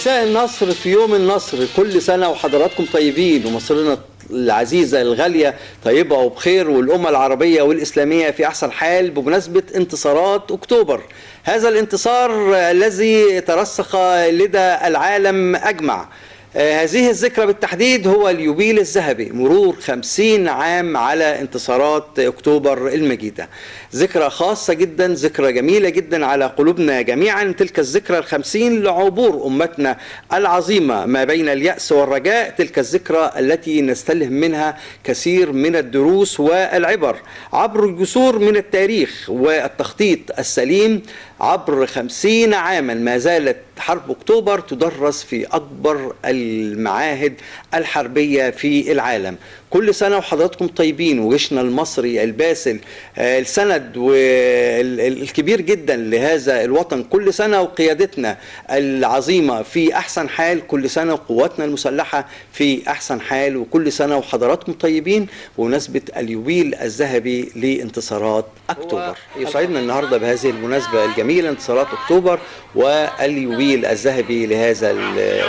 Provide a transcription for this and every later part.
مساء النصر في يوم النصر، كل سنة وحضراتكم طيبين ومصرنا العزيزة الغالية طيبة وبخير، والأمة العربية والإسلامية في أحسن حال بمناسبة انتصارات أكتوبر. هذا الانتصار الذي ترسخ لدى العالم أجمع. هذه الذكرى بالتحديد هو اليوبيل الذهبي، مرور 50 عام على انتصارات أكتوبر المجيدة. ذكرى خاصة جدا، ذكرى جميلة جدا على قلوبنا جميعا، تلك الذكرى 50 لعبور أمتنا العظيمة ما بين اليأس والرجاء، تلك الذكرى التي نستلهم منها كثير من الدروس والعبر عبر جسور من التاريخ والتخطيط السليم. عبر 50 عاما ما زالت حرب أكتوبر تدرس في أكبر المعاهد الحربية في العالم. كل سنة وحضراتكم طيبين، وجيشنا المصري الباسل السند والكبير جدا لهذا الوطن، كل سنة وقيادتنا العظيمة في أحسن حال، كل سنة وقواتنا المسلحة في أحسن حال، وكل سنة وحضراتكم طيبين بمناسبة اليوبيل الذهبي لانتصارات أكتوبر. يسعدنا النهاردة بهذه المناسبة الجميلة، انتصارات أكتوبر واليوبيل الذهبي لهذا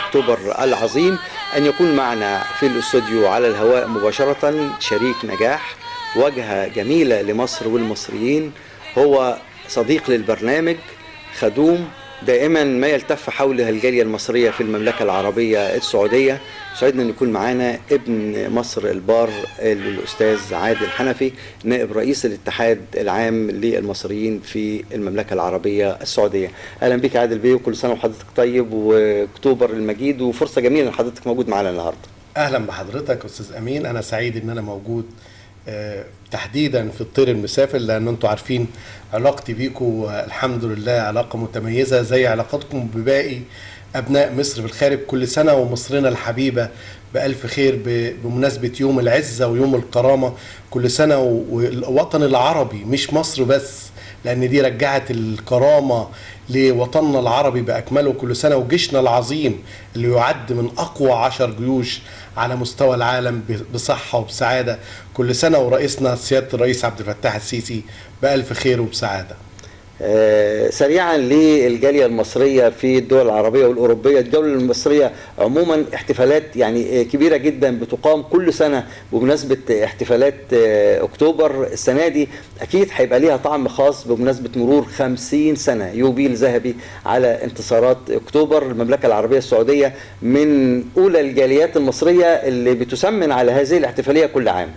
أكتوبر العظيم، أن يكون معنا في الاستوديو على الهواء مباشرة شريك نجاح، واجهة جميلة لمصر والمصريين، هو صديق للبرنامج، خدوم دائما ما يلتف حول الجالية المصرية في المملكة العربية السعودية. سعدنا أن يكون معانا ابن مصر البار الأستاذ عادل حنفي، نائب رئيس الاتحاد العام للمصريين في المملكة العربية السعودية. أهلا بك عادل بيه، وكل سنة وحضرتك طيب، وأكتوبر المجيد، وفرصة جميلة أن حضرتك موجود معانا النهاردة. اهلا بحضرتك استاذ امين، انا سعيد ان انا موجود تحديدا في الطير المسافر، لان انتم عارفين علاقتي بيكم الحمد لله علاقة متميزة زي علاقتكم بباقي ابناء مصر في الخارج. كل سنة ومصرنا الحبيبة بالف خير بمناسبة يوم العزة ويوم الكرامة. كل سنة والوطن العربي، مش مصر بس، لان دي رجعت الكرامة لوطننا العربي باكمله. كل سنة وجيشنا العظيم اللي يعد من اقوى 10 جيوش على مستوى العالم بصحة وبسعاده. كل سنة ورئيسنا سيادة الرئيس عبد الفتاح السيسي بالف خير وبسعاده. سريعا للجالية المصرية في الدول العربية والأوروبية، الدولة المصرية عموما احتفالات يعني كبيرة جدا بتقام كل سنة بمناسبة احتفالات أكتوبر. السنة دي أكيد هيبقى ليها طعم خاص بمناسبة مرور 50 سنة يوبيل ذهبي على انتصارات أكتوبر. المملكة العربية السعودية من أولى الجاليات المصرية اللي بتسمن على هذه الاحتفالية كل عام.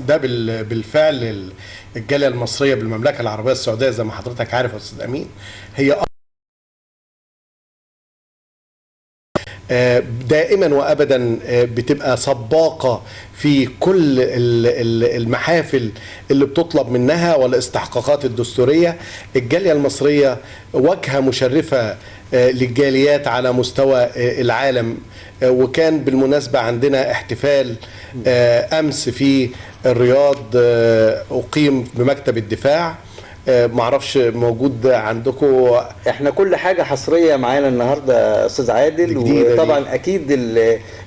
ده بالفعل الجالية المصرية بالمملكة العربية السعودية زي ما حضرتك عارف يا أستاذ أمين، هي دائما وأبدا بتبقى سباقة في كل المحافل اللي بتطلب منها والاستحقاقات الدستورية. الجالية المصرية واجهة مشرفة للجاليات على مستوى العالم. وكان بالمناسبة عندنا احتفال أمس في الرياض أقيم بمكتب الدفاع، معرفش موجود عندكم. احنا كل حاجة حصرية معانا النهاردة أستاذ عادل، وطبعا أكيد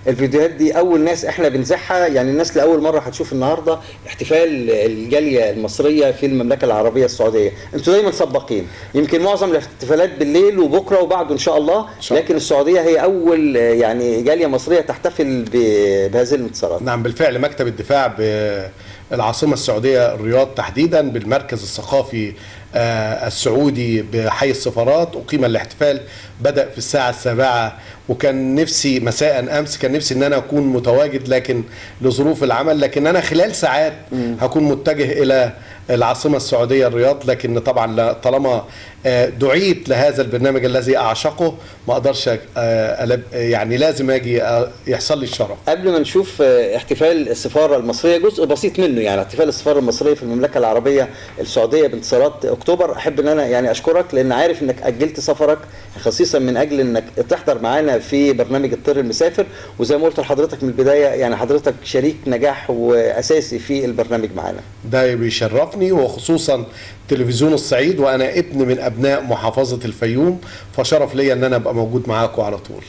الفيديوهات دي أول ناس احنا بنزعها، يعني الناس لأول مرة هتشوف النهاردة احتفال الجالية المصرية في المملكة العربية السعودية. انتوا دايما سباقين، يمكن معظم الاحتفالات بالليل وبكرة وبعده إن شاء الله، لكن السعودية هي أول يعني جالية مصرية تحتفل بهذه الانتصارات. نعم بالفعل، مكتب الدفاع بالعاصمة السعودية الرياض تحديدا بالمركز الثقافي السعودي بحي السفارات أقيم الاحتفال، بدأ في الساعة 7، وكان نفسي مساء أمس، كان نفسي أن أنا أكون متواجد لكن لظروف العمل، لكن أنا خلال ساعات هكون متجه إلى العاصمة السعودية الرياض. لكن طبعا طالما دعيت لهذا البرنامج الذي أعشقه ما أقدرش يعني لازم أجي، يحصل لي الشرف. قبل ما نشوف احتفال السفارة المصرية، جزء بسيط منه يعني احتفال السفارة المصرية في المملكة العربية السعودية بانتصارات أكتوبر، أحب أن أنا يعني أشكرك لأن عارف أنك أجلت سفرك خصيصا من أجل أنك تحضر معانا في برنامج الطير المسافر، وزي ما قلت لحضرتك من البداية يعني حضرتك شريك نجاح وأساسي في البرنامج معانا. ده بيشرفني، وخصوصا تلفزيون الصعيد، وأنا ابن من أبناء محافظة الفيوم، فشرف ليا أن أنا أبقى موجود معاكم على طول.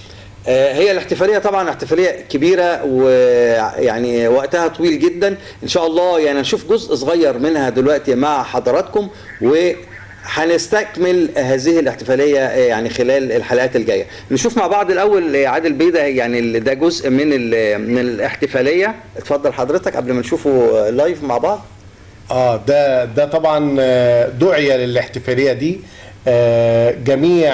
هي الاحتفالية طبعا احتفالية كبيرة ويعني وقتها طويل جدا، إن شاء الله يعني نشوف جزء صغير منها دلوقتي مع حضراتكم، هنستكمل هذه الاحتفالية يعني خلال الحلقات الجاية. نشوف مع بعض الاول عادل بيه، ده يعني ده جزء من الاحتفالية. اتفضل حضرتك قبل ما نشوفه live مع بعض. ده طبعا دعي للاحتفاليه دي جميع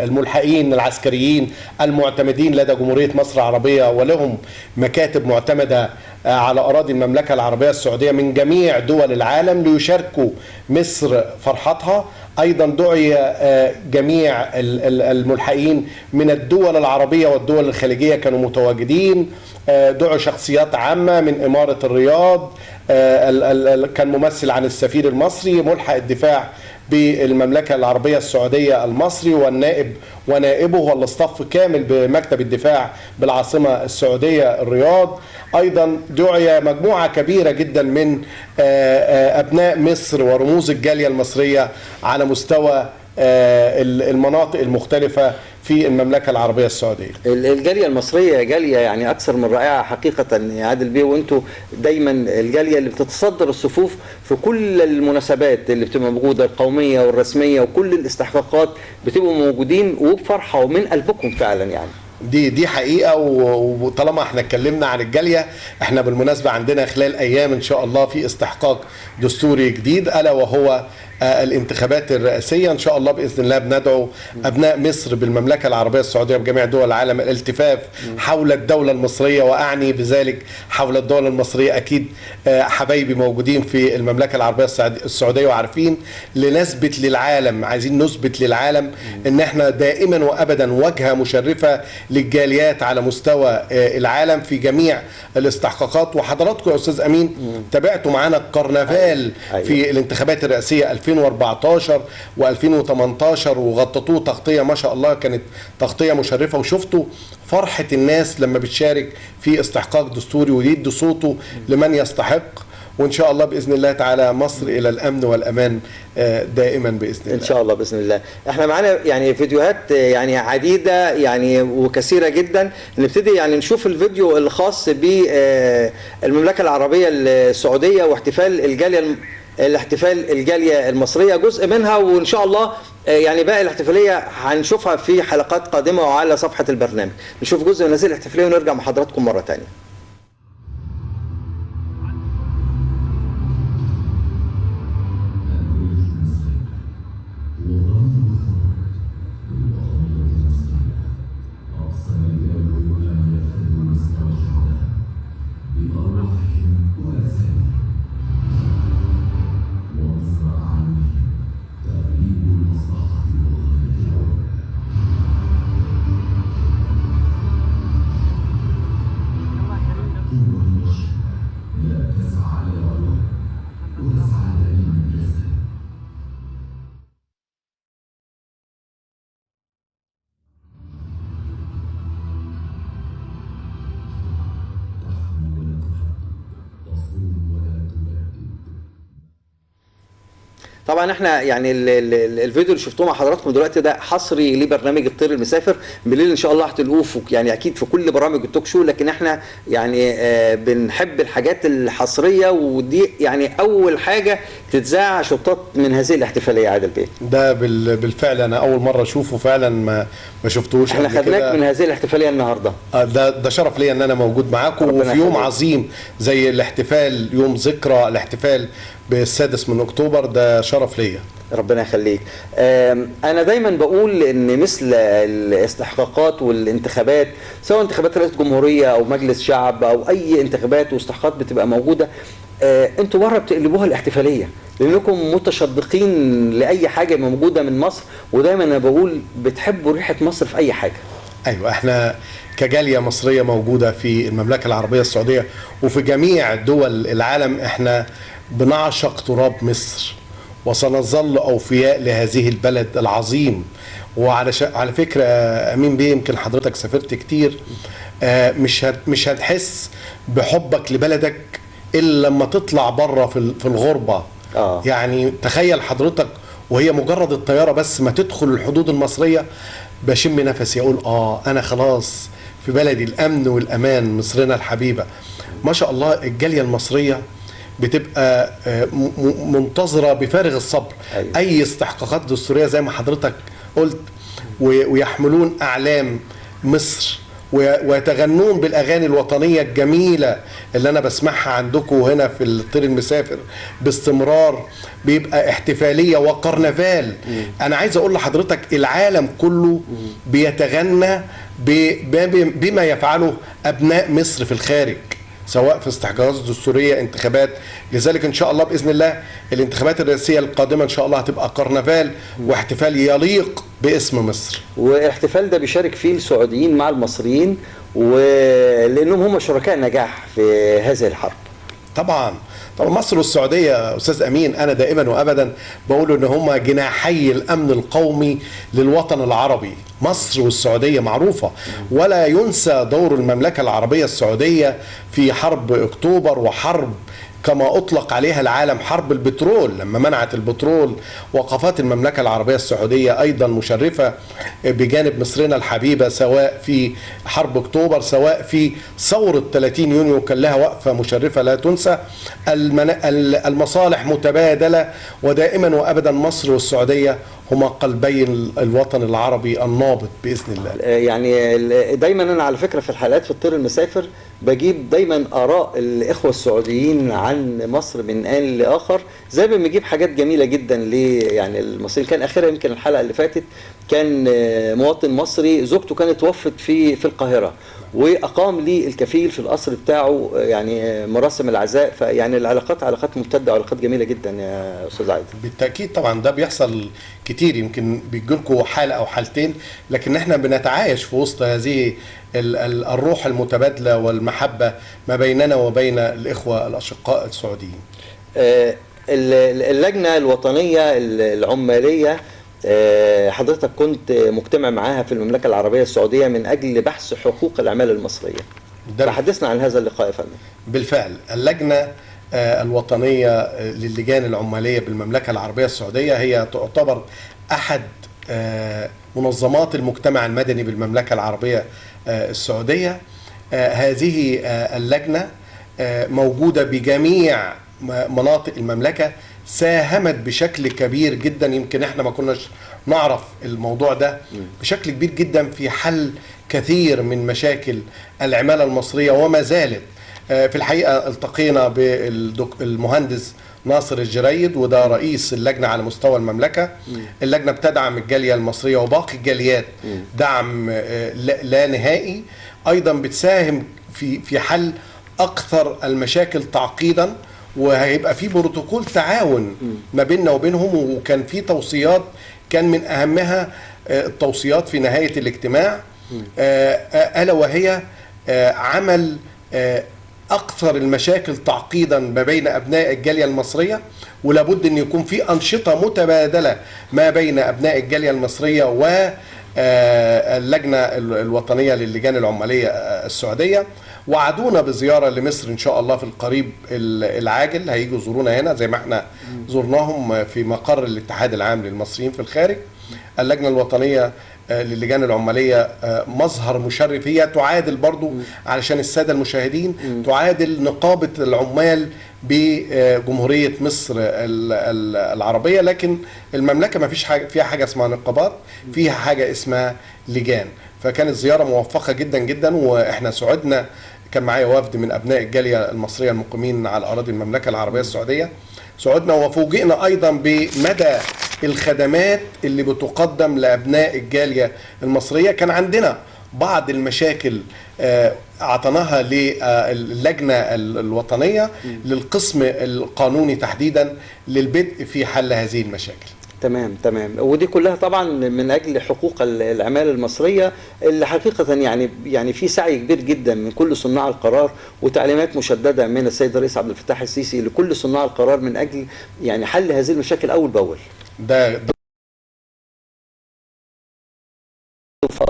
الملحقين العسكريين المعتمدين لدى جمهورية مصر العربية، ولهم مكاتب معتمدة على أراضي المملكة العربية السعودية من جميع دول العالم ليشاركوا مصر فرحتها. أيضا دعي جميع الملحقين من الدول العربية والدول الخليجية كانوا متواجدين. دعوا شخصيات عامة من إمارة الرياض، كان ممثل عن السفير المصري، ملحق الدفاع بالمملكة العربية السعودية المصري، والنائب ونائبه، والاصطف كامل بمكتب الدفاع بالعاصمة السعودية الرياض. أيضا دعي مجموعة كبيرة جدا من أبناء مصر ورموز الجالية المصرية على مستوى المناطق المختلفة في المملكة العربية السعودية. الجالية المصرية جالية يعني أكثر من رائعة حقيقة يا عادل بيه، وأنتوا دايما الجالية اللي بتتصدر الصفوف في كل المناسبات اللي بتبقى موجودة، القومية والرسمية وكل الاستحقاقات بتبقوا موجودين وبفرحة ومن قلبكم فعلا يعني. دي حقيقة. وطالما احنا اتكلمنا عن الجالية، احنا بالمناسبة عندنا خلال ايام ان شاء الله في استحقاق دستوري جديد، الا وهو الانتخابات الرئاسية. ان شاء الله بإذن الله بندعو ابناء مصر بالمملكة العربية السعودية بجميع دول العالم الالتفاف حول الدولة المصرية، واعني بذلك حول الدولة المصرية اكيد حبايبي موجودين في المملكة العربية السعودية وعارفين، لنثبت للعالم، عايزين نثبت للعالم ان احنا دائما وابدا واجهة مشرفة للجاليات على مستوى العالم في جميع الاستحقاقات. وحضراتكم يا استاذ امين تابعتوا معانا الكرنفال في الانتخابات الرئاسية 2014 و2018، وغطتوه تغطية ما شاء الله كانت تغطية مشرفة، وشفتوا فرحة الناس لما بتشارك في استحقاق دستوري ويدي صوته لمن يستحق. وإن شاء الله بإذن الله تعالى مصر إلى الأمن والأمان دائما بإذن الله. إن شاء الله بإذن الله. إحنا معانا يعني فيديوهات يعني عديدة يعني وكثيرة جدا. نبتدي يعني نشوف الفيديو الخاص بالمملكة العربية السعودية واحتفال الجالية، الاحتفال الجالية المصرية جزء منها، وإن شاء الله يعني باقي الاحتفالية هنشوفها في حلقات قادمة وعلى صفحة البرنامج. نشوف جزء من هذه الاحتفالية ونرجع مع حضراتكم مرة تانية. طبعا احنا يعني الفيديو اللي شفتوه مع حضراتكم دلوقتي ده حصري لبرنامج الطير المسافر. بالليل ان شاء الله هتلقوه يعني اكيد في كل برامج التوك شو، لكن احنا يعني بنحب الحاجات الحصريه، ودي يعني اول حاجة تتذاع شطات من هذه الاحتفالية. عادل بيه ده بالفعل انا اول مرة اشوفه فعلا، ما شفتوش. احنا خدناك من هذه الاحتفالية النهارده. ده شرف ليا ان انا موجود معاكم، وفي يوم عظيم زي الاحتفال، يوم ذكرى الاحتفال بالسادس من اكتوبر، ده شرف ليا. ربنا يخليك. انا دايما بقول ان مثل الاستحقاقات والانتخابات، سواء انتخابات رئاسة جمهورية او مجلس شعب او اي انتخابات واستحقاقات بتبقى موجودة، انتوا بره بتقلبوها الاحتفالية، لانكم متشدقين لاي حاجة موجودة من مصر، ودايما انا بقول بتحبوا ريحه مصر في اي حاجة. ايوه، احنا كجاليه مصرية موجودة في المملكة العربية السعودية وفي جميع دول العالم، احنا بنعشق تراب مصر وسنظل أوفياء لهذه البلد العظيم. وعلى على فكرة أمين بيه، يمكن حضرتك سافرت كتير، مش هتحس بحبك لبلدك إلا لما تطلع بره في الغربة. يعني تخيل حضرتك وهي مجرد الطيارة بس ما تدخل الحدود المصرية، بشم نفسي أقول أنا خلاص في بلدي، الأمن والأمان، مصرنا الحبيبة. ما شاء الله الجالية المصرية بتبقى منتظره بفارغ الصبر. أيوة. اي استحقاقات دستورية زي ما حضرتك قلت، ويحملون اعلام مصر ويتغنون بالاغاني الوطنية الجميلة اللي انا بسمعها عندكم هنا في الطير المسافر باستمرار. بيبقى احتفالية وقرنفال. انا عايز اقول لحضرتك العالم كله بيتغنى بما يفعله ابناء مصر في الخارج، سواء في استحقاقات دستورية، انتخابات. لذلك ان شاء الله باذن الله الانتخابات الرئاسية القادمة ان شاء الله هتبقى كرنفال واحتفال يليق باسم مصر. والاحتفال ده بيشارك فيه السعوديين مع المصريين، ولانهم هم شركاء نجاح في هذه الحرب. طبعا طبعا مصر والسعودية استاذ امين، انا دائما وابدا بقول ان هم جناحي الامن القومي للوطن العربي. مصر والسعودية معروفة، ولا ينسى دور المملكة العربية السعودية في حرب اكتوبر، وحرب كما اطلق عليها العالم حرب البترول لما منعت البترول. وقفات المملكة العربية السعودية ايضا مشرفة بجانب مصرنا الحبيبة، سواء في حرب اكتوبر سواء في ثورة 30 يونيو كان لها وقفه مشرفة لا تنسى. المصالح متبادلة، ودائما وابدا مصر والسعودية هما قلبي الوطن العربي النابض باذن الله. يعني دايما انا على فكرة في الحلقات في الطير المسافر بجيب دايما اراء الاخوة السعوديين عن مصر من ان لاخر، زي ما بنجيب حاجات جميلة جدا ل يعني المصريين. كان اخرها يمكن الحلقة اللي فاتت كان مواطن مصري زوجته كانت توفت في القاهرة، واقام لي الكفيل في القصر بتاعه يعني مراسم العزاء. فيعني العلاقات علاقات ممتدة وعلاقات جميلة جدا يا استاذ عادل. بالتاكيد طبعا ده بيحصل كتير، يمكن بيجيلكوا حاله او حالتين، لكن احنا بنتعايش في وسط هذه الروح المتبادلة والمحبة ما بيننا وبين الاخوة الاشقاء السعوديين. اللجنة الوطنية العماليه حضرتك كنت مجتمع معاها في المملكة العربية السعودية من أجل بحث حقوق العمالة المصرية، فحدثنا عن هذا اللقاء يا فندم. بالفعل اللجنة الوطنية للجان العمالية بالمملكة العربية السعودية هي تعتبر أحد منظمات المجتمع المدني بالمملكة العربية السعودية. هذه اللجنة موجودة بجميع مناطق المملكة، ساهمت بشكل كبير جدا، يمكن احنا ما كناش نعرف الموضوع ده، بشكل كبير جدا في حل كثير من مشاكل العمالة المصرية وما زالت. في الحقيقة التقينا بالمهندس ناصر الجريد، وده رئيس اللجنة على مستوى المملكة. اللجنة بتدعم الجالية المصرية وباقي الجاليات دعم لا نهائي، أيضا بتساهم في حل أكثر المشاكل تعقيدا، وهيبقى في بروتوكول تعاون ما بيننا وبينهم. وكان في توصيات، كان من اهمها التوصيات في نهاية الاجتماع، الا وهي عمل اكثر المشاكل تعقيدا ما بين ابناء الجالية المصرية، ولابد ان يكون في انشطة متبادلة ما بين ابناء الجالية المصرية و اللجنة الوطنية للجان العماليه السعودية. وعدونا بزيارة لمصر ان شاء الله في القريب العاجل، هيجوا يزورونا هنا زي ما احنا زرناهم في مقر الاتحاد العام للمصريين في الخارج. اللجنة الوطنية للجان العماليه مظهر مشرف، هي تعادل برضو علشان السادة المشاهدين، تعادل نقابة العمال بجمهورية مصر العربية، لكن المملكة ما فيش حاجة فيها حاجة اسمها نقابات، فيها حاجة اسمها لجان. فكانت زيارة موفقة جدا جدا، واحنا سعدنا. كان معايا وفد من ابناء الجالية المصرية المقيمين على اراضي المملكة العربية السعودية، سعدنا وفوجئنا ايضا بمدى الخدمات اللي بتقدم لابناء الجالية المصرية. كان عندنا بعض المشاكل اعطيناها للجنة الوطنية للقسم القانوني تحديدا للبدء في حل هذه المشاكل. تمام تمام، ودي كلها طبعا من اجل حقوق العمالة المصرية اللي حقيقة يعني في سعي كبير جدا من كل صناع القرار، وتعليمات مشددة من السيد الرئيس عبد الفتاح السيسي لكل صناع القرار من اجل يعني حل هذه المشاكل اول باول. ده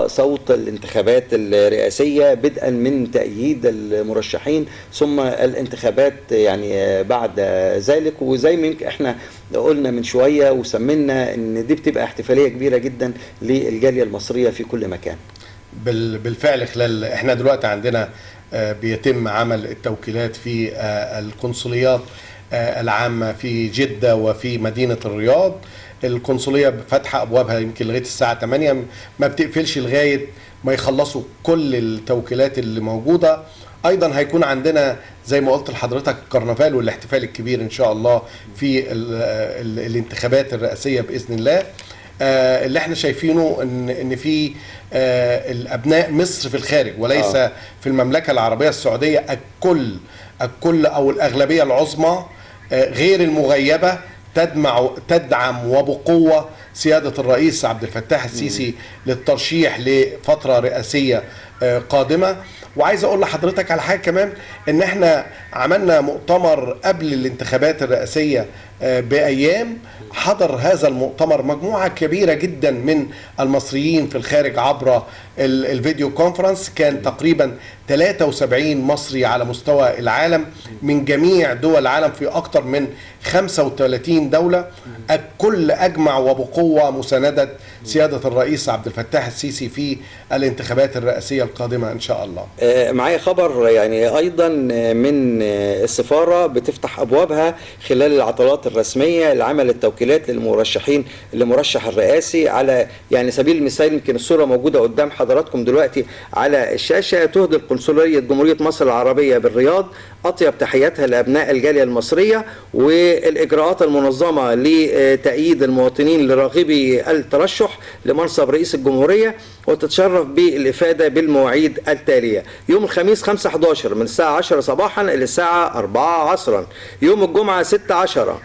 صوت الانتخابات الرئاسية بدءا من تأييد المرشحين ثم الانتخابات يعني بعد ذلك. وزي ما يمكن احنا قلنا من شوية وسمينا ان دي بتبقى احتفالية كبيرة جدا للجالية المصرية في كل مكان. بالفعل خلال احنا دلوقتي عندنا بيتم عمل التوكيلات في القنصليات العامة في جدة وفي مدينة الرياض. القنصلية فاتحة أبوابها يمكن لغاية الساعة 8، ما بتقفلش لغاية ما يخلصوا كل التوكيلات اللي موجودة. أيضا هيكون عندنا زي ما قلت لحضرتك الكرنفال والاحتفال الكبير إن شاء الله في الانتخابات الرئاسية بإذن الله. اللي احنا شايفينه ان في الابناء مصر في الخارج وليس في المملكة العربية السعودية، الكل او الاغلبية العظمى غير المغيبة تدعم وبقوة سيادة الرئيس عبد الفتاح السيسي للترشيح لفترة رئاسيه قادمة. وعايز اقول لحضرتك على حاجة كمان، ان احنا عملنا مؤتمر قبل الانتخابات الرئاسية بايام، حضر هذا المؤتمر مجموعة كبيرة جدا من المصريين في الخارج عبر ال video conference. كان تقريبا 73 مصري على مستوى العالم من جميع دول العالم في اكثر من 35 دولة، الكل اجمع وبقوة مساندة سيادة الرئيس عبد الفتاح السيسي في الانتخابات الرئاسية القادمة ان شاء الله. معايا خبر يعني ايضا من السفارة بتفتح ابوابها خلال العطلات الرسمية لعمل التوكيلات للمرشحين لمرشح الرئاسي. على يعني سبيل المثال يمكن الصورة موجودة قدام حضراتكم دلوقتي على الشاشة. تهدي القنصليه جمهورية مصر العربية بالرياض اطيب تحياتها لابناء الجالية المصرية، والاجراءات المنظمة لتأييد المواطنين لراغبي الترشح لمنصب رئيس الجمهورية، وتتشرف بالافاده بالمواعيد التالية: يوم الخميس 5/11 من الساعة 10 صباحا الى الساعة 4 عصرا، يوم الجمعة 6/10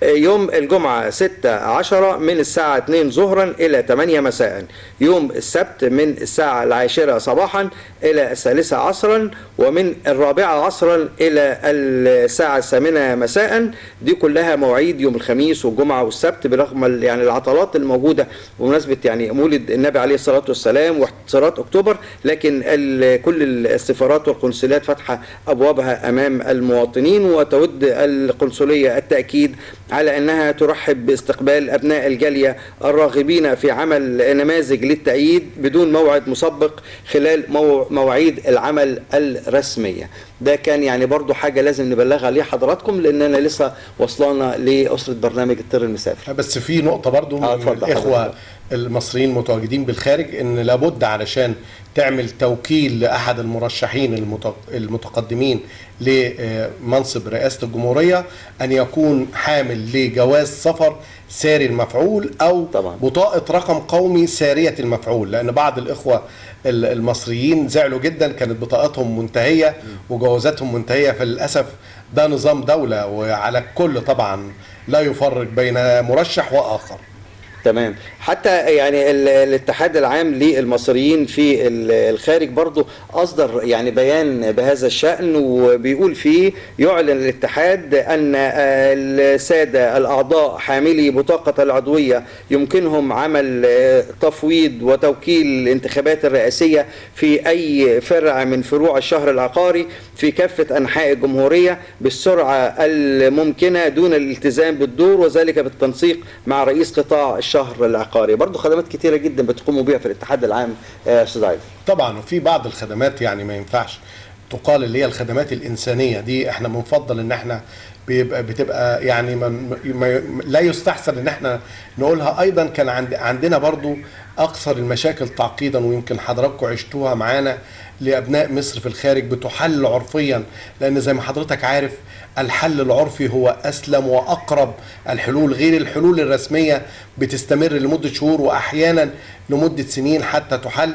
يوم الجمعة 6/10 من الساعة 2 ظهرا إلى 8 مساء، يوم السبت من الساعة 10 صباحا إلى 3 عصرا، ومن 4 عصرا إلى الساعة 8 مساء. دي كلها مواعيد يوم الخميس والجمعة والسبت، برغم يعني العطلات الموجودة بمناسبة يعني مولد النبي عليه الصلاة والسلام واحتفالات أكتوبر، لكن كل السفارات والقنصليات فاتحة أبوابها أمام المواطنين. وتود القنصلية التأكيد على أنها ترحب باستقبال أبناء الجالية الراغبين في عمل نماذج للتأييد بدون موعد مسبق خلال مواعيد العمل الرسمية. ده كان يعني برضو حاجة لازم نبلغها لحضراتكم، لأننا لسه وصلنا لأسرة برنامج الطير المسافر. بس في نقطة برضو من الإخوة المصريين المتواجدين بالخارج، إن لابد علشان تعمل توكيل لأحد المرشحين المتقدمين لمنصب رئاسة الجمهورية أن يكون حامل لجواز سفر ساري المفعول أو طبعا بطاقة رقم قومي سارية المفعول، لأن بعض الإخوة المصريين زعلوا جدا، كانت بطاقتهم منتهية وجوازاتهم منتهية. فللأسف ده نظام دولة وعلى الكل طبعا لا يفرق بين مرشح وآخر. تمام. حتى يعني الاتحاد العام للمصريين في الخارج برضو أصدر يعني بيان بهذا الشأن، وبيقول فيه: يعلن الاتحاد أن السادة الأعضاء حاملي بطاقة العضوية يمكنهم عمل تفويض وتوكيل الانتخابات الرئاسية في أي فرع من فروع الشهر العقاري في كافة أنحاء الجمهورية بالسرعة الممكنة دون الالتزام بالدور، وذلك بالتنسيق مع رئيس قطاع الشهر العقاري. برضو خدمات كتيرة جدا بتقوموا بيها في الاتحاد العام استاذ عادل. طبعا، وفي بعض الخدمات يعني ما ينفعش تقال اللي هي الخدمات الإنسانية دي، احنا بنفضل ان احنا بتبقى يعني ما لا يستحسن ان احنا نقولها. ايضا كان عندنا برضو اكثر المشاكل تعقيدا، ويمكن حضراتكم عشتوها معانا، لابناء مصر في الخارج بتحل عرفيا، لان زي ما حضرتك عارف الحل العرفي هو اسلم واقرب الحلول، غير الحلول الرسمية بتستمر لمدة شهور واحيانا لمدة سنين حتى تحل.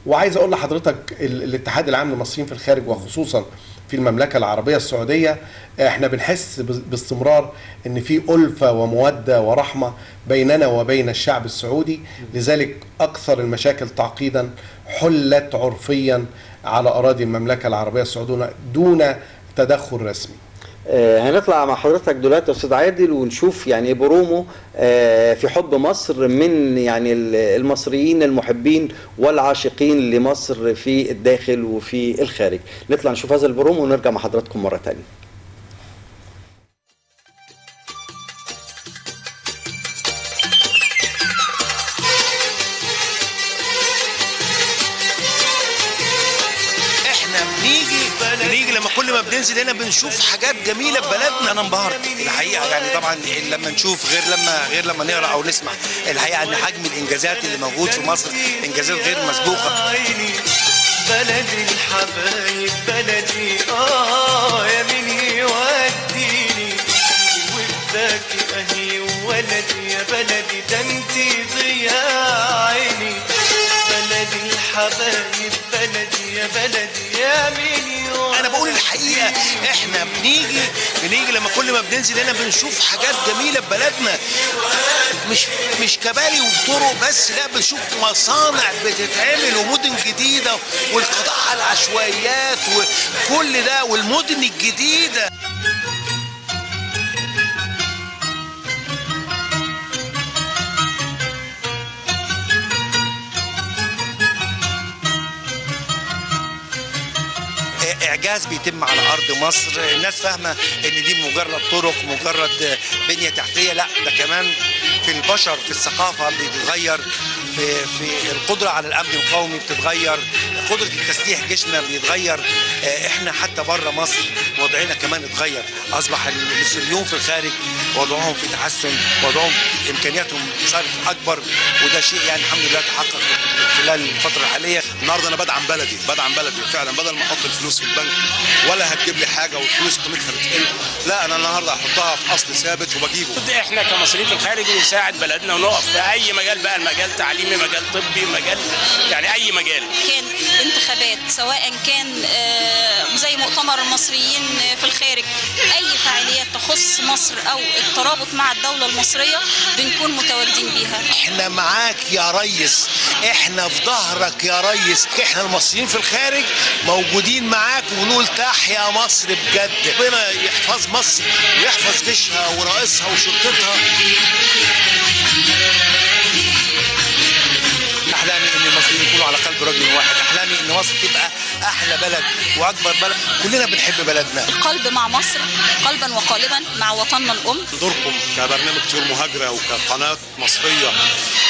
وعايز اقول لحضرتك الاتحاد العام للمصريين في الخارج وخصوصا في المملكة العربية السعودية، احنا بنحس باستمرار ان في ألفة ومودة ورحمة بيننا وبين الشعب السعودي، لذلك اكثر المشاكل تعقيدا حلت عرفيا على اراضي المملكة العربية السعودية دون تدخل رسمي. هنطلع مع حضرتك دلوقتي يا استاذ عادل ونشوف يعني برومو في حب مصر من يعني المصريين المحبين والعاشقين لمصر في الداخل وفي الخارج. نطلع نشوف هذا البرومو ونرجع مع حضراتكم مرة تانية. احنا بنيجي لما كل ما ما بننزل هنا بنشوف حاجات جميلة في بلدنا. انا انبهرت الحقيقة، يعني طبعا لما نشوف غير لما نقرا او نسمع. الحقيقة ان حجم الانجازات اللي موجود في مصر انجازات غير مسبوقة. بلدي الحبايب بلدي، يا مين يوديني وفداكي اهلي وولدي، يا بلدي ده انتي ضياء عيني. بلدي الحبايب بلدي، يا بلدي يا مين يوديني. انا بقول الحقيقة، احنا بنيجي لما كل ما بننزل هنا بنشوف حاجات جميلة في بلدنا، مش كباري وطرق بس، لا بنشوف مصانع بتتعمل ومدن جديدة والقضاء على العشوائيات وكل ده والمدن الجديدة. اعجاز بيتم على ارض مصر. الناس فاهمه ان دي مجرد طرق، مجرد بنيه تحتيه، لا ده كمان في البشر، في الثقافة بتتغير، في القدرة على الامن القومي بتتغير، قدره التسليح جيشنا بيتغير. احنا حتى بره مصر وضعنا كمان اتغير، اصبح المصريون في الخارج وضعهم في تحسن، وضعهم امكانياتهم صارت اكبر، وده شيء يعني الحمد لله تحقق خلال الفترة الحالية. النهارده انا بدعم بلدي، بدعم بلدي فعلا. بدل ما احط الفلوس في البنك ولا هتجيب لي حاجة والفلوس قيمتها بتقل، لا انا النهارده هحطها في اصل ثابت وبجيبه. احنا كمصريين في الخارج نساعد بلدنا ونقف في اي مجال بقى، المجال تعليمي، مجال طبي، مجال يعني اي مجال. كان انتخابات، سواء كان زي مؤتمر المصريين في الخارج، اي فعاليات تخص مصر او الترابط مع الدولة المصرية بنكون متواجدين بيها. احنا معاك يا ريس، احنا في ظهرك يا ريس، احنا المصريين في الخارج موجودين معاك ونقول تحيا مصر بجد. ربنا يحفظ مصر ويحفظ جيشها ورئيسها وشرطتها. احلامي ان المصريين يكونوا على قلب رجل واحد، احلامي ان مصر تبقى احلى بلد واكبر بلد، كلنا بنحب بلدنا. القلب مع مصر، قلبا وقالبا مع وطننا الام. دوركم كبرنامج طيور مهاجرة وكقناه مصرية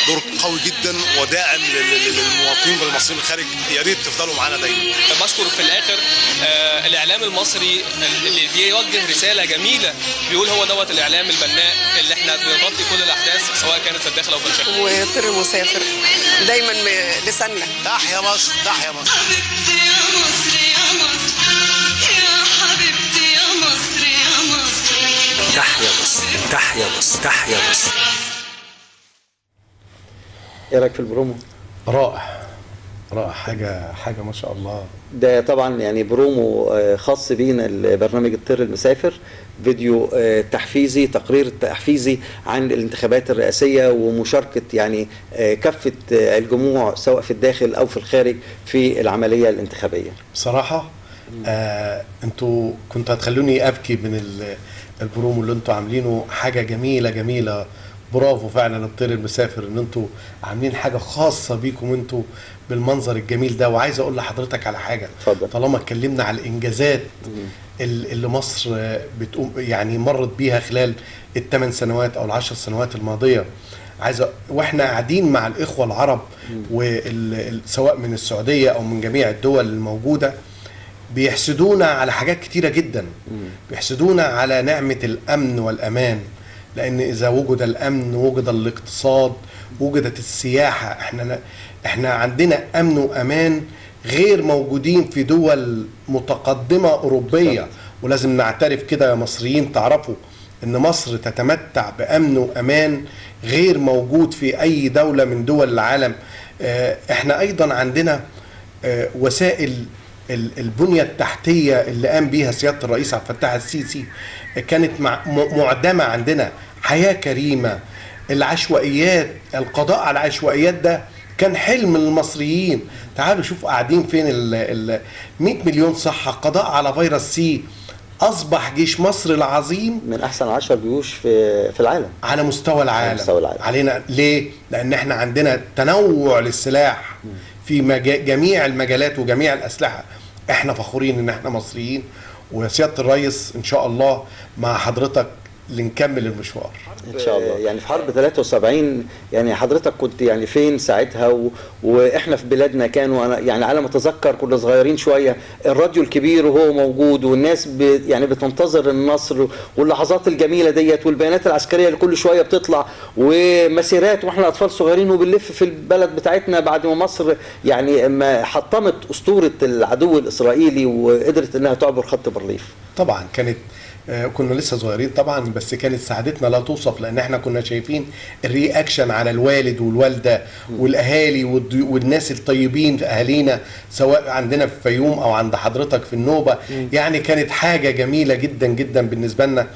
دور قوي جدا وداعم للمواطنين والمصريين الخارج، يا ريت تفضلوا معانا دايما. بشكر في الاخر الاعلام المصري اللي بيوجه رسالة جميلة، بيقول هو دوت الاعلام البناء اللي احنا بنغطي كل الاحداث سواء كانت في الداخل او في الخارج. وطير مسافر دايما لساننا. تحيا مصر، تحيا مصر. حبيبتي يا مصر يا مصر، يا حبيبتي يا مصر يا مصر، تحيا مصر، تحيا مصر، تحيا مصر. ايه رايك في البرومو؟ رائع رائع، حاجة ما شاء الله. ده طبعا يعني برومو خاص بينا لبرنامج الطير المسافر، فيديو تحفيزي، تقرير تحفيزي عن الانتخابات الرئاسية ومشاركة يعني كافة الجموع سواء في الداخل أو في الخارج في العملية الانتخابية. بصراحة انتوا كنتوا هتخلوني أبكي من البرومو اللي انتوا عاملينه، حاجة جميلة جميلة. برافو فعلا الطير المسافر ان انتوا عاملين حاجة خاصة بيكم انتوا بالمنظر الجميل ده. وعايز اقول لحضرتك على حاجة. اتفضل. طالما اتكلمنا على الانجازات اللي مصر بتقوم يعني مرت بيها خلال ال8 سنوات او ال10 سنوات الماضية، عايز واحنا قاعدين مع الاخوة العرب سواء من السعودية او من جميع الدول الموجودة، بيحسدونا على حاجات كتيرة جدا. بيحسدونا على نعمه الامن والامان، لأن إذا وجد الأمن وجد الاقتصاد وجدت السياحة. احنا عندنا أمن وأمان غير موجودين في دول متقدمة أوروبية. ولازم نعترف كده يا مصريين، تعرفوا إن مصر تتمتع بأمن وأمان غير موجود في أي دولة من دول العالم. احنا أيضا عندنا وسائل البنية التحتية اللي قام بيها سيادة الرئيس عبد الفتاح السيسي كانت معدمة عندنا. حياة كريمة، العشوائيات، القضاء على العشوائيات ده كان حلم المصريين. تعالوا شوفوا قاعدين فين، ال 100 مليون صحة، قضاء على فيروس سي، أصبح جيش مصر العظيم من أحسن 10 جيوش في العالم على مستوى العالم. علينا ليه؟ لأن احنا عندنا تنوع للسلاح في جميع المجالات وجميع الأسلحة. احنا فخورين ان احنا مصريين، وسيادة الرئيس ان شاء الله مع حضرتك لنكمل المشوار ان شاء الله. يعني في حرب 73 يعني حضرتك كنت يعني فين ساعتها؟ واحنا في بلادنا كانوا، انا يعني على ما اتذكر كنا صغيرين شوية، الراديو الكبير وهو موجود والناس يعني بتنتظر النصر واللحظات الجميلة ديت، والبيانات العسكرية اللي كل شوية بتطلع، ومسيرات واحنا اطفال صغيرين وبنلف في البلد بتاعتنا بعد ما مصر يعني ما حطمت اسطورة العدو الاسرائيلي وقدرت انها تعبر خط بارليف. طبعا كانت كنا لسه صغيرين طبعا، بس كانت سعادتنا لا توصف، لان احنا كنا شايفين ال reaction على الوالد والوالدة والاهالي والناس الطيبين في اهالينا، سواء عندنا في الفيوم او عند حضرتك في النوبة. يعني كانت حاجة جميلة جدا جدا بالنسبة لنا.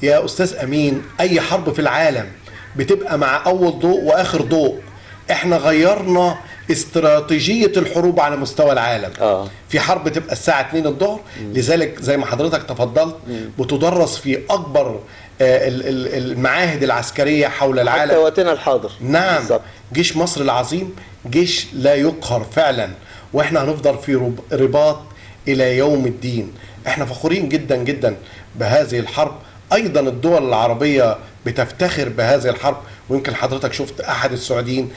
يا استاذ امين، اي حرب في العالم بتبقى مع اول ضوء واخر ضوء. احنا غيرنا استراتيجية الحروب على مستوى العالم. في حرب تبقى الساعة 2 الظهر، لذلك زي ما حضرتك تفضلت بتدرس في أكبر المعاهد العسكرية حول العالم حتى وقتنا الحاضر. نعم بالزبط. جيش مصر العظيم جيش لا يقهر فعلا، واحنا هنفضل في رباط إلى يوم الدين. احنا فخورين جدا جدا بهذه الحرب. أيضا الدول العربية بتفتخر بهذه الحرب، ويمكن حضرتك شفت أحد السعوديين،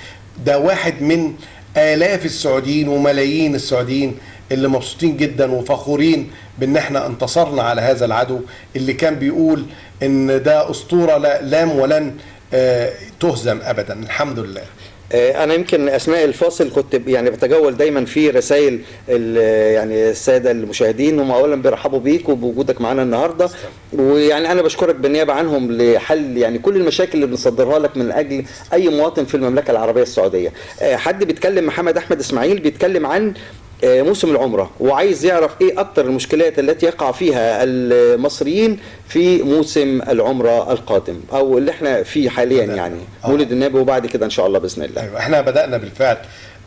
ده واحد من آلاف السعوديين وملايين السعوديين اللي مبسوطين جدا وفخورين بان احنا انتصرنا على هذا العدو اللي كان بيقول ان ده أسطورة لام ولن تهزم أبدا. الحمد لله. أنا يمكن أثناء الفاصل كنت يعني بتجول دايما في رسائل يعني السادة المشاهدين، هم أولا بيرحبوا بيك وبوجودك معانا النهاردة، ويعني أنا بشكرك بالنيابة عنهم لحل يعني كل المشاكل اللي بنصدرها لك من أجل أي مواطن في المملكة العربية السعودية. حد بيتكلم، محمد أحمد إسماعيل بيتكلم عن موسم العمرة وعايز يعرف ايه اكتر المشكلات التي يقع فيها المصريين في موسم العمرة القادم او اللي احنا فيه حاليا، يعني مولد النبي وبعد كده ان شاء الله باذن الله. ايوه، احنا بدأنا بالفعل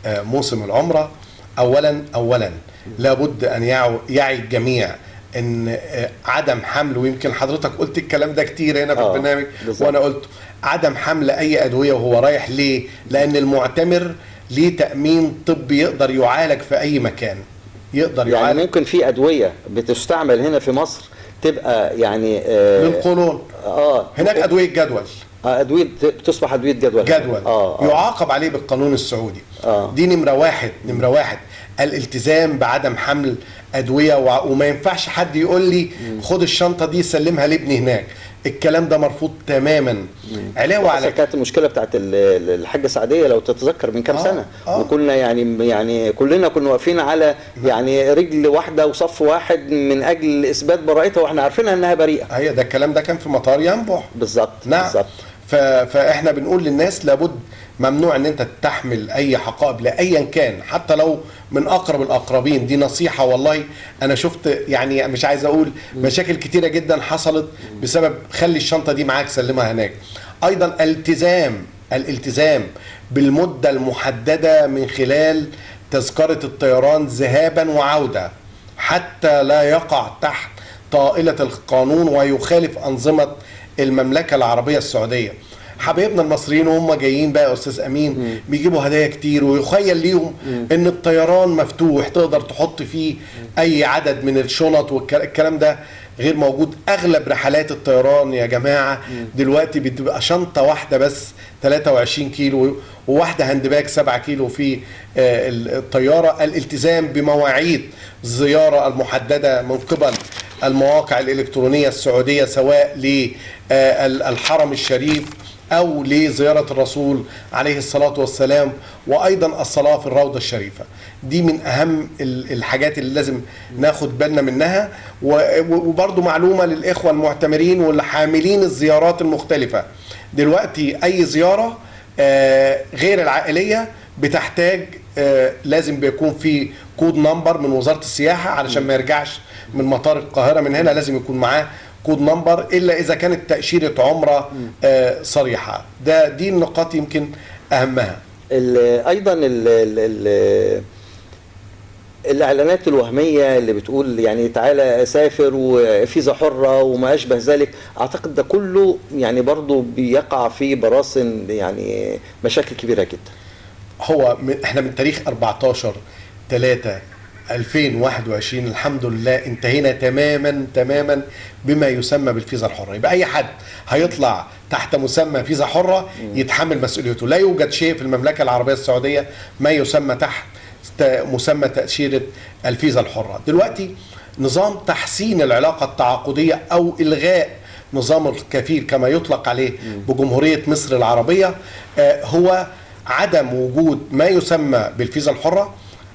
موسم العمرة. اولا لابد ان يعي الجميع ان عدم حمل، ويمكن حضرتك قلت الكلام ده كتير هنا في البرنامج وانا قلت عدم حمل اي ادوية وهو رايح. ليه؟ لان المعتمر ليه تأمين طبي يقدر يعالج في أي مكان، يقدر يعالج. يعني ممكن في أدوية بتستعمل هنا في مصر تبقى يعني للقولون. هناك أدوية جدول. أدوية بتصبح أدوية جدول. يعاقب عليه بالقانون السعودي. دي نمرة واحد. نمرة واحد الالتزام بعدم حمل أدوية، وما ينفعش حد يقول لي خد الشنطة دي سلمها لابني هناك. الكلام ده مرفوض تماما. علاوه على كانت المشكلة بتاعت الحاجة سعديه لو تتذكر من كام سنة، وكنا يعني كلنا كنا واقفين على يعني رجل واحدة وصف واحد من اجل اثبات براءتها، واحنا عارفينها انها بريئة. هي ده الكلام ده كان في مطار ينبع بالظبط. نعم بالظبط. فاحنا بنقول للناس لابد، ممنوع ان انت تحمل اي حقائب لايا كان، حتى لو من اقرب الاقربين. دي نصيحة والله. انا شفت يعني مش عايز اقول مشاكل كتيرة جدا حصلت بسبب خلي الشنطة دي معاك سلمها هناك. ايضا الالتزام بالمدة المحددة من خلال تذكره الطيران ذهابا وعوده، حتى لا يقع تحت طائلة القانون ويخالف انظمة المملكة العربية السعودية. حبايبنا المصريين وهم جايين بقى يا استاذ امين بيجيبوا هدايا كتير، ويخيل ليهم ان الطيران مفتوح تقدر تحط فيه اي عدد من الشنط، والكلام ده غير موجود. اغلب رحلات الطيران يا جماعة دلوقتي بتبقى شنطه واحدة بس 23 كيلو، وواحدة hand bag 7 كيلو في الطيارة. الالتزام بمواعيد الزيارة المحددة من قبل المواقع الالكترونية السعودية، سواء للحرم الشريف أو لزيارة الرسول عليه الصلاة والسلام، وأيضا الصلاة في الروضة الشريفة. دي من أهم الحاجات اللي لازم ناخد بالنا منها. وبرضو معلومة للإخوة المعتمرين واللي حاملين الزيارات المختلفة دلوقتي، أي زيارة غير العائلية بتحتاج لازم بيكون في code number من وزارة السياحة علشان ما يرجعش من مطار القاهرة من هنا، لازم يكون معاه code number، الا اذا كانت تاشيرة عمره صريحه. دي النقاط يمكن اهمها. ايضا ال ال الاعلانات الوهمية اللي بتقول يعني تعالى سافر وفيزا حره وما اشبه ذلك، اعتقد ده كله يعني برضو بيقع في براثن يعني مشاكل كبيرة جدا. هو احنا من تاريخ 14/3 2021 الحمد لله انتهينا تماما تماما بما يسمى بالفيزا الحرة. يبقى أي حد هيطلع تحت مسمى فيزا حرة يتحمل مسؤوليته. لا يوجد شيء في المملكة العربية السعودية ما يسمى تحت مسمى تأشيرة الفيزا الحرة. دلوقتي نظام تحسين العلاقة التعاقدية أو إلغاء نظام الكفيل كما يطلق عليه بجمهورية مصر العربية هو عدم وجود ما يسمى بالفيزا الحرة.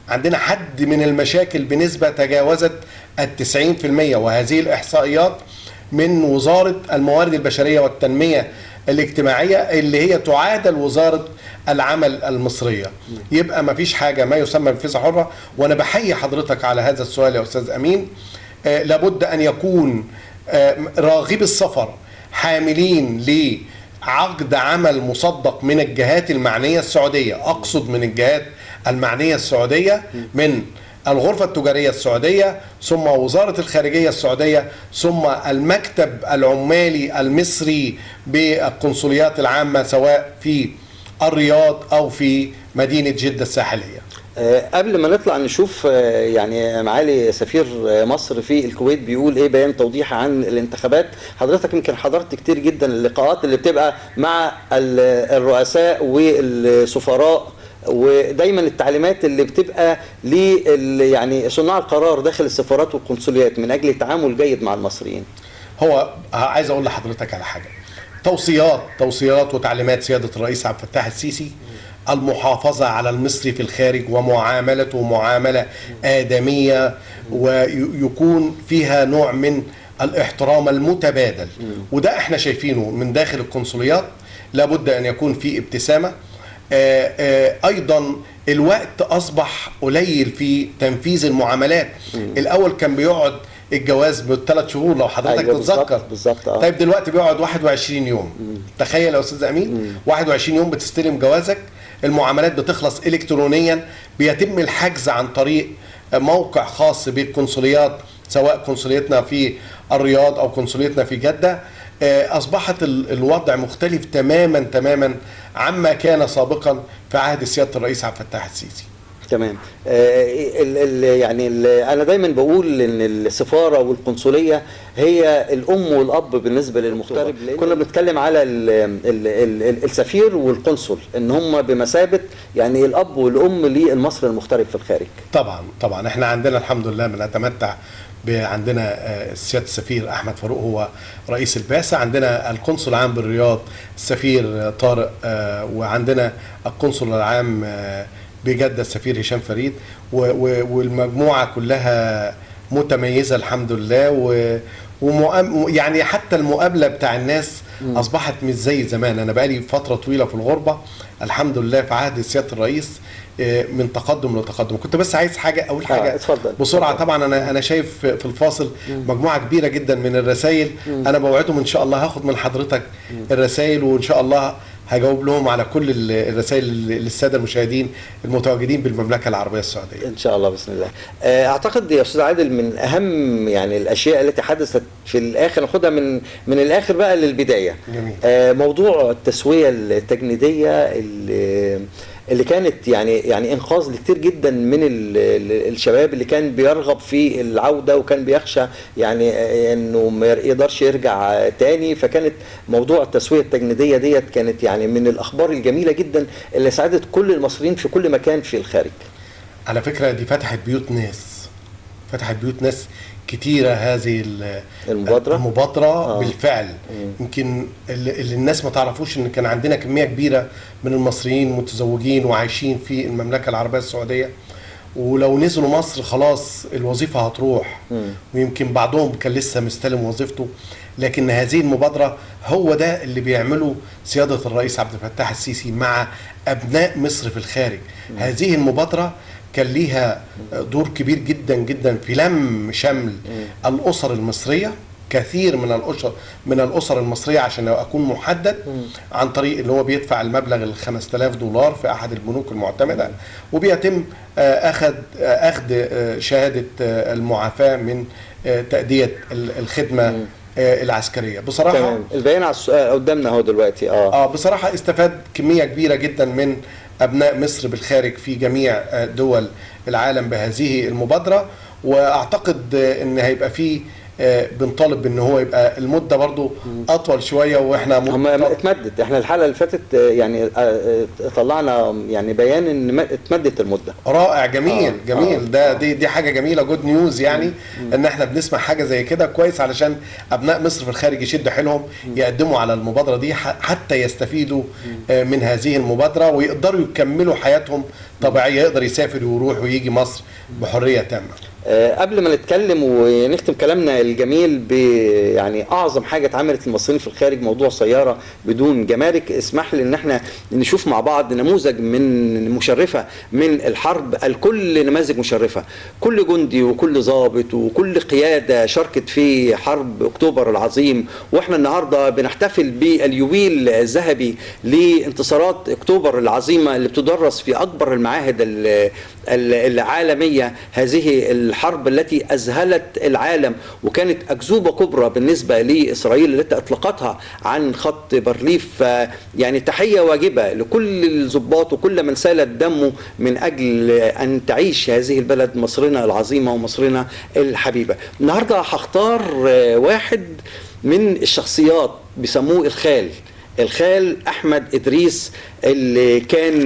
عندنا حد من المشاكل بنسبة تجاوزت 90%، وهذه الإحصائيات من وزارة الموارد البشرية والتنمية الاجتماعية اللي هي تعادل وزارة العمل المصرية. يبقى ما فيش حاجة ما يسمى بالفيزا حرة. وأنا بحيي حضرتك على هذا السؤال يا أستاذ أمين. لابد أن يكون راغب السفر حاملين لعقد عمل مصدق من الجهات المعنية السعودية، أقصد من الجهات المعنية السعودية، من الغرفة التجارية السعودية، ثم وزارة الخارجية السعودية، ثم المكتب العمالي المصري بالقنصليات العامة سواء في الرياض أو في مدينة جدة الساحلية. قبل ما نطلع نشوف يعني معالي سفير مصر في الكويت بيقول ايه، بيان توضيح عن الانتخابات، حضرتك يمكن حضرت كتير جدا اللقاءات اللي بتبقى مع الرؤساء والسفراء، ودايما التعليمات اللي بتبقى يعني صناع القرار داخل السفارات والقنصليات من اجل التعامل جيد مع المصريين. هو عايز اقول لحضرتك على حاجة، توصيات وتعليمات سيادة الرئيس عبد الفتاح السيسي، المحافظة على المصري في الخارج ومعاملته معاملة آدمية ويكون فيها نوع من الاحترام المتبادل، وده احنا شايفينه من داخل القنصليات. لابد أن يكون في ابتسامة. أيضا الوقت أصبح قليل في تنفيذ المعاملات. الأول كان بيقعد الجواز ب3 شهور لو حضرتك. أيوة تتذكر بالظبط. طيب دلوقتي بيقعد 21 يوم. تخيل يا أستاذ أمين، 21 يوم بتستلم جوازك، المعاملات بتخلص إلكترونيا، بيتم الحجز عن طريق موقع خاص بالقنصليات سواء قنصليتنا في الرياض أو قنصليتنا في جدة. أصبحت الوضع مختلف تماما تماما عما كان سابقا في عهد سيادة الرئيس عبد الفتاح السيسي. تمام. يعني أنا دايما بقول إن السفارة والقنصلية هي الأم والأب بالنسبة للمغترب. كنا بنتكلم على السفير والقنصل إن هم بمثابة يعني الأب والأم للمصري المغترب في الخارج. طبعا طبعا إحنا عندنا الحمد لله بنتمتع عندنا سيادة السفير أحمد فاروق هو رئيس البعثة، عندنا القنصل العام بالرياض السفير طارق، وعندنا القنصل العام بجدة السفير هشام فريد، والمجموعة كلها متميزة الحمد لله. يعني حتى المقابلة بتاع الناس أصبحت مش زي زمان. أنا بقالي فترة طويلة في الغربة الحمد لله في عهد سيادة الرئيس من تقدم لتقدم. كنت بس عايز حاجة أقول حاجة اتفضل بسرعة. طبعا أنا شايف في الفاصل مجموعة كبيرة جدا من الرسائل. أنا بوعدهم إن شاء الله هاخد من حضرتك الرسائل وإن شاء الله هجاوب لهم على كل الرسائل للسادة المشاهدين المتواجدين بالمملكة العربية السعودية إن شاء الله بإذن الله. أعتقد يا أستاذ عادل من أهم يعني الأشياء التي حدثت في الآخر، ناخدها من الآخر بقى للبداية. جميل. موضوع التسوية التجنيدية اللي كانت يعني انقاذ لكتير جدا من الشباب اللي كان بيرغب في العودة وكان بيخشى يعني انه ما يقدرش يرجع تاني، فكانت موضوع التسوية التجنيدية ديت كانت يعني من الاخبار الجميلة جدا اللي ساعدت كل المصريين في كل مكان في الخارج. على فكرة دي فتحت بيوت ناس، فتحت بيوت ناس كتيرة هذه المبادرة. بالفعل. يمكن اللي الناس ما تعرفوش ان كان عندنا كمية كبيرة من المصريين متزوجين وعايشين في المملكة العربية السعودية، ولو نزلوا مصر خلاص الوظيفة هتروح، ويمكن بعضهم كان لسه مستلم وظيفته. لكن هذه المبادرة هو ده اللي بيعمله سيادة الرئيس عبد الفتاح السيسي مع أبناء مصر في الخارج. هذه المبادرة كان ليها دور كبير جدا جدا في لم شمل الأسر المصرية، كثير من الأسر المصرية عشان أكون محدد، عن طريق اللي هو بيدفع المبلغ ال $5000 في أحد البنوك المعتمدة، وبيتم أخذ شهادة المعافاة من تأدية الخدمة العسكرية. بصراحة تمام. البيان على السؤال قدامنا اهو دلوقتي. بصراحة استفاد كمية كبيرة جدا من أبناء مصر بالخارج في جميع دول العالم بهذه المبادرة. واعتقد ان هيبقى فيه بنطالب ان هو يبقى المدة برضو اطول شوية، واحنا اتمدت. احنا الحلقة اللي فاتت يعني طلعنا يعني بيان ان اتمدت المدة. رائع، جميل جميل. ده دي حاجة جميلة، good news يعني ان احنا بنسمع حاجة زي كده. كويس، علشان ابناء مصر في الخارج يشدوا حيلهم، يقدموا على المبادرة دي حتى يستفيدوا من هذه المبادرة ويقدروا يكملوا حياتهم طبيعية، يقدر يسافر ويروح ويجي مصر بحرية تامة. قبل ما نتكلم ونختم كلامنا الجميل ب يعني اعظم حاجة اتعملت للمصريين في الخارج، موضوع سيارة بدون جمارك، اسمح لي ان احنا نشوف مع بعض نموذج من مشرفة من الحرب. الكل نماذج مشرفة، كل جندي وكل ضابط وكل قيادة شاركت في حرب اكتوبر العظيم، واحنا النهارده بنحتفل باليوبيل الذهبي لانتصارات اكتوبر العظيمة اللي بتدرس في اكبر المعاهد العالمية. هذه الحرب التي أذهلت العالم وكانت أكذوبة كبرى بالنسبة لإسرائيل التي أطلقتها عن خط بارليف. يعني تحية واجبة لكل الضباط وكل من سالت دمه من أجل أن تعيش هذه البلد، مصرنا العظيمة ومصرنا الحبيبة. النهاردة هختار واحد من الشخصيات بيسموه الخال، الخال أحمد إدريس، اللي كان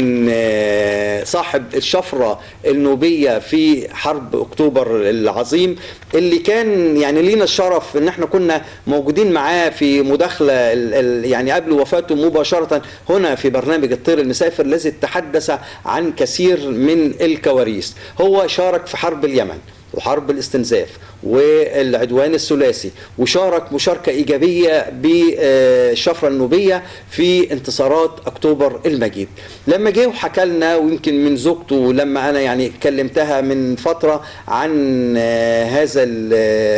صاحب الشفرة النوبية في حرب أكتوبر العظيم، اللي كان يعني لينا الشرف إن احنا كنا موجودين معاه في مداخلة يعني قبل وفاته مباشرة هنا في برنامج الطير المسافر، الذي تحدث عن كثير من الكوارث. هو شارك في حرب اليمن وحرب الاستنزاف والعدوان الثلاثي، وشارك مشاركة إيجابية بالشفرة النوبية في انتصارات أكتوبر المجيد. لما جه وحكى لنا، ويمكن من زوجته لما أنا يعني كلمتها من فترة عن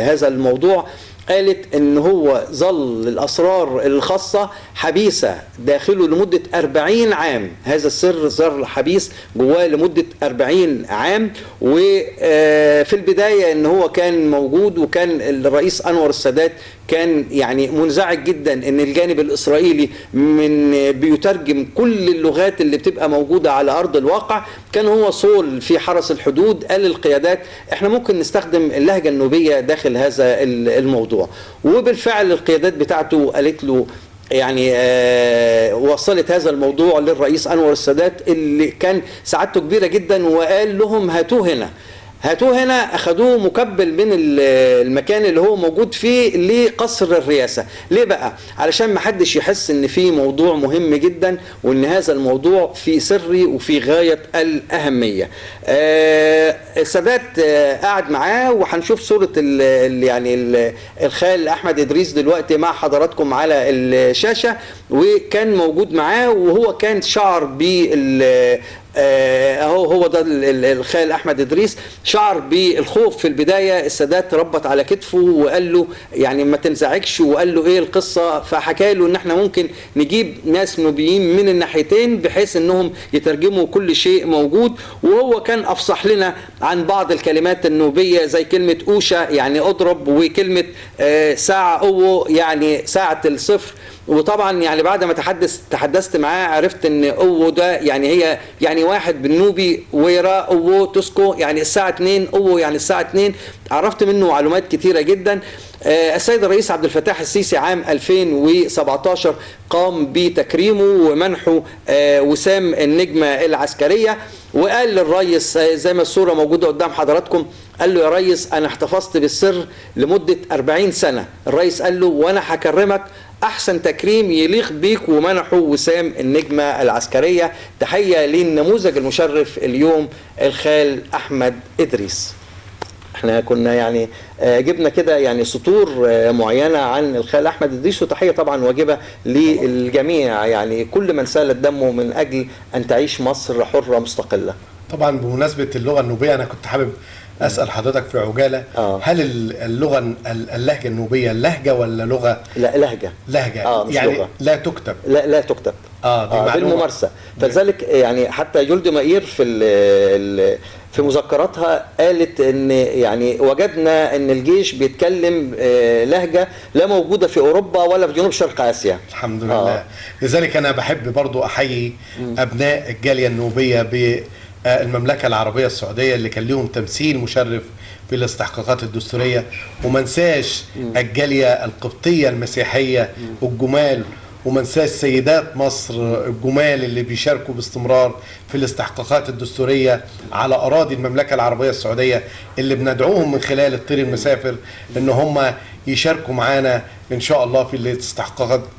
هذا الموضوع، قالت ان هو ظل الاسرار الخاصة حبيسة داخله لمدة 40 عام. هذا السر ظل حبيس جواه لمدة 40 عام. وفي البداية ان هو كان موجود، وكان الرئيس انور السادات كان يعني منزعج جدا ان الجانب الاسرائيلي من بيترجم كل اللغات اللي بتبقى موجودة على ارض الواقع. كان هو صول في حرس الحدود، قال للقيادات احنا ممكن نستخدم اللهجة النوبيه داخل هذا الموضوع، وبالفعل القيادات بتاعته قالت له يعني وصلت هذا الموضوع للرئيس انور السادات اللي كان سعادته كبيرة جدا، وقال لهم هاتوه هنا هاتوه هنا. اخدوه مكبل من المكان اللي هو موجود فيه لقصر الرئاسة. ليه بقى؟ علشان ما حدش يحس ان في موضوع مهم جدا، وان هذا الموضوع في سري وفي غاية الاهمية. السادات قعد معاه، وهنشوف صوره يعني الخال احمد ادريس دلوقتي مع حضراتكم على الشاشة، وكان موجود معاه، وهو كان شعر بال اهو هو ده الخال احمد ادريس، شعر بالخوف في البداية. السادات ربط على كتفه وقال له يعني ما تنزعجش، وقال له ايه القصة، فحكى له ان احنا ممكن نجيب ناس نوبيين من الناحيتين بحيث انهم يترجموا كل شيء موجود. وهو كان افصح لنا عن بعض الكلمات النوبيه زي كلمة اوشا يعني اضرب، وكلمه ساعة او يعني ساعة الصفر. وطبعا يعني بعد ما تحدثت معاه عرفت ان او ده يعني هي يعني واحد بالنوبي، ويرا او تسكو يعني الساعة 2، او يعني الساعة 2. عرفت منه معلومات كتيرة جدا. السيد الرئيس عبد الفتاح السيسي عام 2017 قام بتكريمه ومنحه وسام النجمة العسكرية، وقال للرئيس زي ما الصورة موجودة قدام حضراتكم، قال له يا ريس أنا احتفظت بالسر لمدة 40 سنة. الرئيس قال له وأنا هكرمك أحسن تكريم يليق بيك، ومنحه وسام النجمة العسكرية. تحية للنموذج المشرف اليوم الخال أحمد إدريس. احنا كنا يعني جبنا كده يعني سطور معينة عن الخال أحمد إدريس، وتحية طبعا واجبة للجميع، يعني كل من سالت دمه من أجل أن تعيش مصر حرة مستقلة. طبعا بمناسبة اللغة النوبية أنا كنت حابب أسأل حضرتك في عجالة، هل اللغة اللهجة النوبية لهجة ولا لغة؟ لا لهجة. لهجة مش يعني لغة. لا تكتب. لا تكتب. دي معلومة. بالممارسة. فلذلك يعني حتى جولد مائير في مذكراتها قالت ان يعني وجدنا ان الجيش بيتكلم لهجة لا موجودة في اوروبا ولا في جنوب شرق اسيا. الحمد لله. لذلك انا بحب برضو احيي ابناء الجالية النوبية المملكة العربية السعودية اللي كان لهم تمثيل مشرف في الاستحقاقات الدستورية، وما انساش الجالية القبطية المسيحية الجمال، وما انساش سيدات مصر الجمال اللي بيشاركوا باستمرار في الاستحقاقات الدستورية على أراضي المملكة العربية السعودية، اللي بندعوهم من خلال الطير المسافر إن هم يشاركوا معانا إن شاء الله في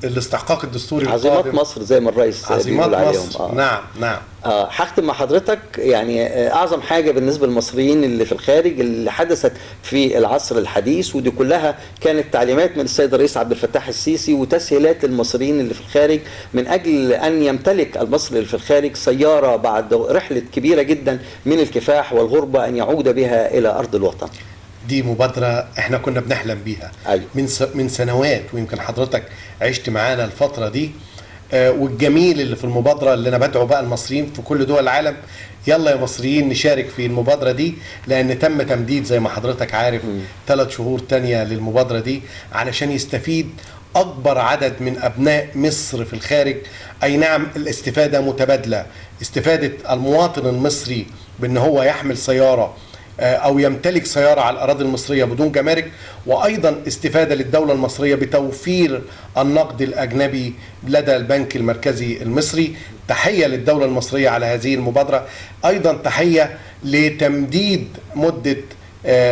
الاستحقاق الدستوري عظيمات القادم. مصر زي ما الرئيس عظيمات بيقول عليهم. مصر. نعم نعم. هختم مع حضرتك، يعني أعظم حاجة بالنسبة للمصريين اللي في الخارج اللي حدثت في العصر الحديث، ودي كلها كانت تعليمات من السيد الرئيس عبد الفتاح السيسي وتسهيلات للمصريين اللي في الخارج من أجل أن يمتلك المصري اللي في الخارج سيارة بعد رحلة كبيرة جدا من الكفاح والغربة أن يعود بها إلى أرض الوطن. دي مبادرة احنا كنا بنحلم بيها. أيوة. من سنوات، ويمكن حضرتك عشت معانا الفترة دي. والجميل اللي في المبادرة اللي أنا بدعو بقى المصريين في كل دول العالم، يلا يا مصريين نشارك في المبادرة دي، لأن تم تمديد زي ما حضرتك عارف 3 شهور تانية للمبادرة دي علشان يستفيد أكبر عدد من أبناء مصر في الخارج. أي نعم الاستفادة متبادلة، استفادة المواطن المصري بأن هو يحمل سيارة أو يمتلك سيارة على الأراضي المصرية بدون جمارك، وأيضا استفادة للدولة المصرية بتوفير النقد الأجنبي لدى البنك المركزي المصري. تحية للدولة المصرية على هذه المبادرة، أيضا تحية لتمديد مدة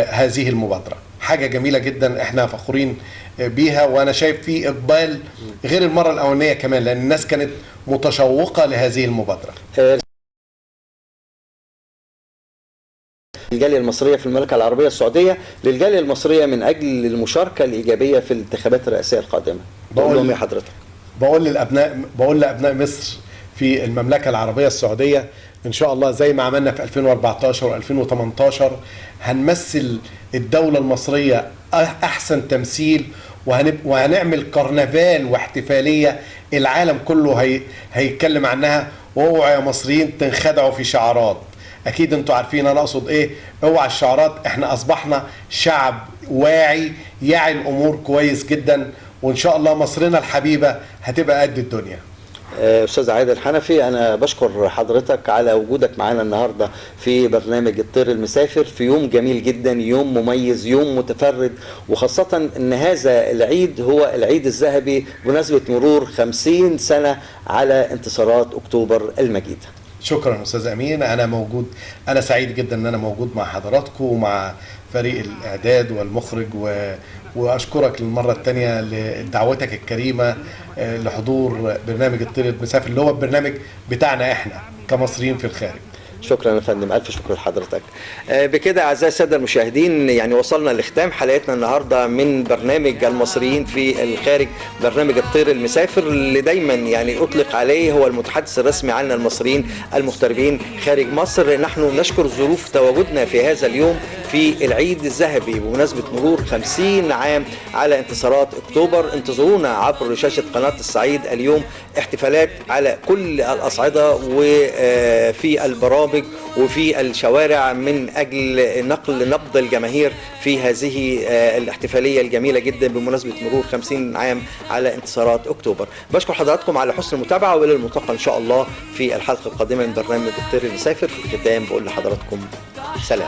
هذه المبادرة. حاجة جميلة جدا احنا فخورين بيها، وأنا شايف في إقبال غير المرة الأولانية كمان، لأن الناس كانت متشوقة لهذه المبادرة. الجالية المصرية في المملكة العربية السعودية للجالية المصرية من أجل المشاركة الإيجابية في الانتخابات الرئاسية القادمة، بقول لهم يا حضرتك؟ بقول لأبناء مصر في المملكة العربية السعودية إن شاء الله زي ما عملنا في 2014 و2018 هنمثل الدولة المصرية أحسن تمثيل، وهنعمل كرنفال واحتفالية العالم كله هيتكلم عنها. واوعوا يا مصريين تنخدعوا في شعارات، اكيد انتوا عارفين انا اقصد ايه، اوعى الشعارات. احنا اصبحنا شعب واعي يعي الامور كويس جدا، وان شاء الله مصرنا الحبيبة هتبقى قد الدنيا. استاذ عادل حنفي، انا بشكر حضرتك على وجودك معانا النهارده في برنامج الطير المسافر في يوم جميل جدا، يوم مميز، يوم متفرد، وخاصة ان هذا العيد هو العيد الذهبي بمناسبة مرور 50 سنة على انتصارات اكتوبر المجيدة. شكرا استاذ امين، انا موجود، انا سعيد جدا ان انا موجود مع حضراتكم ومع فريق الاعداد والمخرج، واشكرك للمرة الثانية لدعوتك الكريمة لحضور برنامج الطير المسافر اللي هو البرنامج بتاعنا احنا كمصريين في الخارج. شكرا يا فندم، الف شكر لحضرتك. بكده اعزائي السادة المشاهدين، يعني وصلنا لختام حلقتنا النهارده من برنامج المصريين في الخارج، برنامج الطير المسافر اللي دايما يعني اطلق عليه هو المتحدث الرسمي عن المصريين المغتربين خارج مصر. نحن نشكر ظروف تواجدنا في هذا اليوم في العيد الذهبي بمناسبة مرور 50 عام على انتصارات اكتوبر. انتظرونا عبر شاشة قناة الصعيد اليوم، احتفالات على كل الاصعدة وفي البرامج وفي الشوارع من اجل نقل نبض الجماهير في هذه الاحتفالية الجميلة جدا بمناسبة مرور 50 عام على انتصارات اكتوبر. بشكر حضراتكم على حسن المتابعة، والى الملتقى ان شاء الله في الحلقة القادمة من برنامج الطير المسافر. في الختام بقول لحضراتكم سلام.